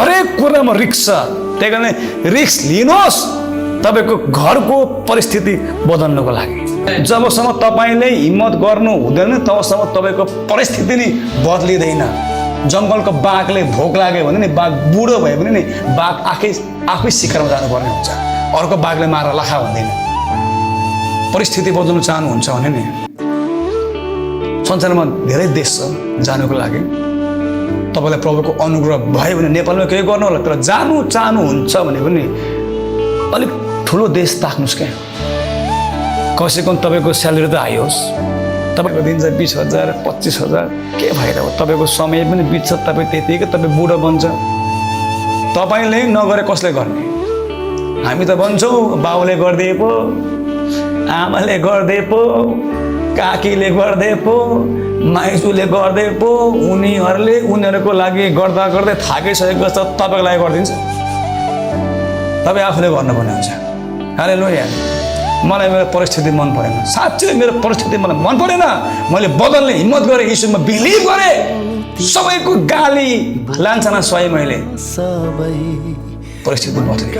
हरेक कुरामा रिस्क छ। त्यही कारणले रिस्क लिनुहोस् तपाईँको घरको परिस्थिति बदल्नको लागि। जबसम्म तपाईँले हिम्मत गर्नु हुँदैन तबसम्म तपाईँको परिस्थिति नै बदलिँदैन। जङ्गलको बाघले भोक लाग्यो भने नि, बाघ बुढो भयो भने नि बाघ आफै शिकारमा जानुपर्ने हुन्छ, अर्को बाघले मारेर लाखा हुँदैन। परिस्थिति बदल्नु चाहनुहुन्छ भने नि संसारमा धेरै देश छ जानुको लागि। तपाईँलाई प्रभुको अनुग्रह भयो भने नेपालमा केही गर्नु होला, तर जानु चाहनुहुन्छ भने पनि अलिक ठुलो देश ताक्नुहोस् क्या। कसैको तपाईँको स्यालेरी त आइयोस्, तपाईँको दिन्छ 20,000 25,000 के भएर हो, तपाईँको समय पनि बित्छ, तपाईँ त्यतिकै तपाईँ बुढो बन्छ। तपाईँले नगरे कसले गर्ने? हामी त भन्छौँ बाउले गरिदिए पो, आमाले गरिदिए पो, काकीले गरिदिए पो, माइजूले गरिदिए पो, उनीहरूको लागि गर्दा गर्दै थाकिसकेको छ, तपाईँको लागि गरिदिन्छ। तपाईँ आफूले गर्नुपर्ने हुन्छ। हालेलुया। मलाई मेरो परिस्थिति मन परेन, साँच्चै मेरो परिस्थिति मलाई मन परेन, मैले बदल्ने हिम्मत गरेँ, यीशुमा बिलिभ गरेँ, सबैको गाली लान्छना सही, मैले परिस्थिति बदले।